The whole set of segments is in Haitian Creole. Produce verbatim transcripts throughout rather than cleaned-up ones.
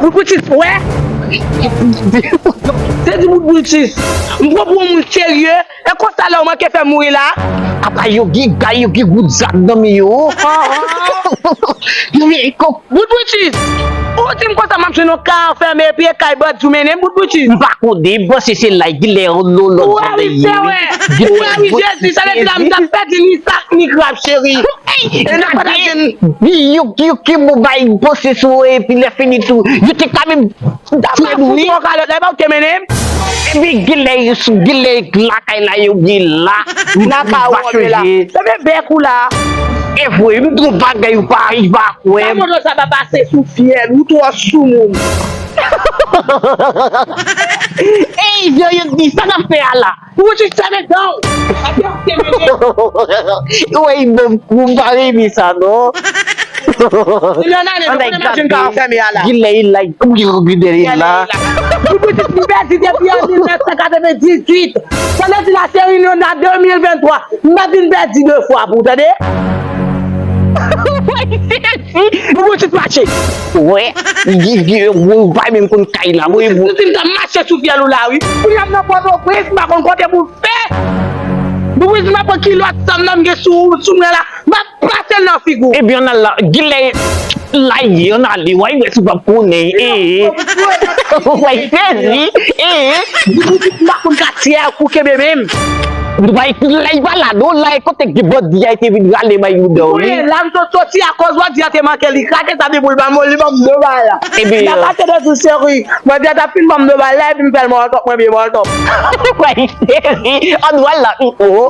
Bout Britis, wè. Se di Bout Britis. M pran pou yon moun serye. E konsa la ou manke fè mouri la. Apa yo gen gay, yo gen gout zam nan men yo. Yo gen kòk. Bout Britis. Ou di m konsa m ap jwenn yon kay anfème epi e kay bandi ou mennen m, Bout Britis. M pa konnen, m panse se la ki lè yon lolo. Ou wè wi, se wè. Ou wè wi, Jezi, sa vle di la m t ap pèdi ni sak ni krab, cheri. E nan pa ta jwenn. Yo, yo, ki bon bay pose sou ou, epi lè fini tou, yo te ka menm tchwe nou, wi. Ou kalòt la, e pa ou te mennen m? Epi gilè yo sou, gilè lakay la, yo gen la. Lakay ou la. Fèmen bèk ou la. E vre, m twò bagay ou pa rive a kwè. Sa moto sa pa pase sou fyèl, ou twò soumoun. Ey, yo, yo di, sa n ap fè a la? Ou di fèmen dan w. Apre ou te mennen. Ou wè, bon, m pa renmen sa, non. Milyon ane, nou konnen machin ka fèmen a la. Gilè, il la, ou gen gilè, il la. Ou di m pèdi depi an mil nèf san katrevendizuit. Sa vle di la, se reyinyon nan de mil venntwa. M pa vin pèdi de fwa pou ou tande. Ou bon ti mache. Wè, ou pa menm konn kay la, wi. Ou di m t ap mache sou fyèl ou la, wi. Pou y ap nan Pòtoprens, m pa konn kote pou fè. Ou di m ap pran kilòt sa m nan m gen sou, sou mwen la. M ap pase l nan figi w. Ebyen, ann al la, gilè la ye, ann ale, w a wè si w p ap konnen. Ee. W a sezi. Ee. Di pou di m pa konn katye a pou kenbe menm. Bay lay pa la non, lay kote ki bandi a te vin rale bay ou dan wi. Mwen la m sot soti akoz bandi a te manke li krake sa depi l ban m li ban m de bal la. Ebyen. N a pase de jou cheri. Bandi a t ap fin ban m de bal la epi m fè l mòltòp mwen byen mòltòp. Bay cheri, an nou al la tou.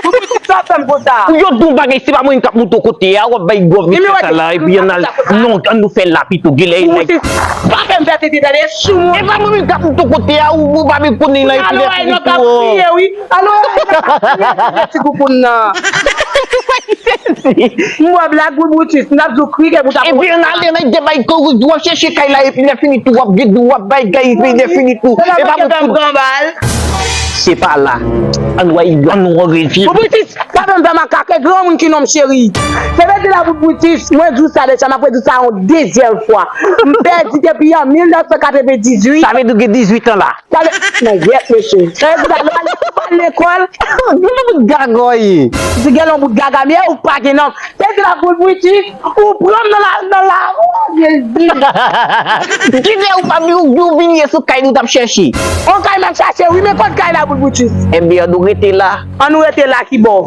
Pou pitit sa fè m konsa. Yo di yon bagay se pa mwen k ap moute w kote a, w ap bay gòv mesye sa la epi ann al non, ann nou fè la pito gilè. Pa fè m fè tete tande sou mwen. E pa mwen menm k ap moute w kote a, ou pa menm konnen nan epi lè fini tou. Alo, ti koukoun nan. M wè blag pou boutis, m t ap di w krike pou ta. Epi ann ale nan de bay kou w ap chèche kay la epi lè fini tou w ap gade w ap bay kay epi lè fini tou. E pa mwen k ap Se pa la. Ann wè, ann wè revye. Pou boutis, pa fè m fè makak, e granmoun ki nonm cheri. Se vle di la pou boutis, mwen di w sa deja, m ap redi w sa yon dezyèm fwa. M pèdi depi an mil nèf san katrevendizuit. Sa vle di w gen dizuit an la. Sa vle, nan yèt mesye. Sa vle di la, lè w al lekòl. Gen yon bout gaga w ye. Di gen yon bout gaga m ye, ou pa gen nonm. Se di la pou boutis, ou pran m nan la, nan la, oh, Jezi. Kite ou pa ou, ou vin ye sou kay nou t ap chèche. On kay m ap chache, wi, men kot kay la pou boutis? Ebyen, ann nou rete la. Ann nou rete la ki bò?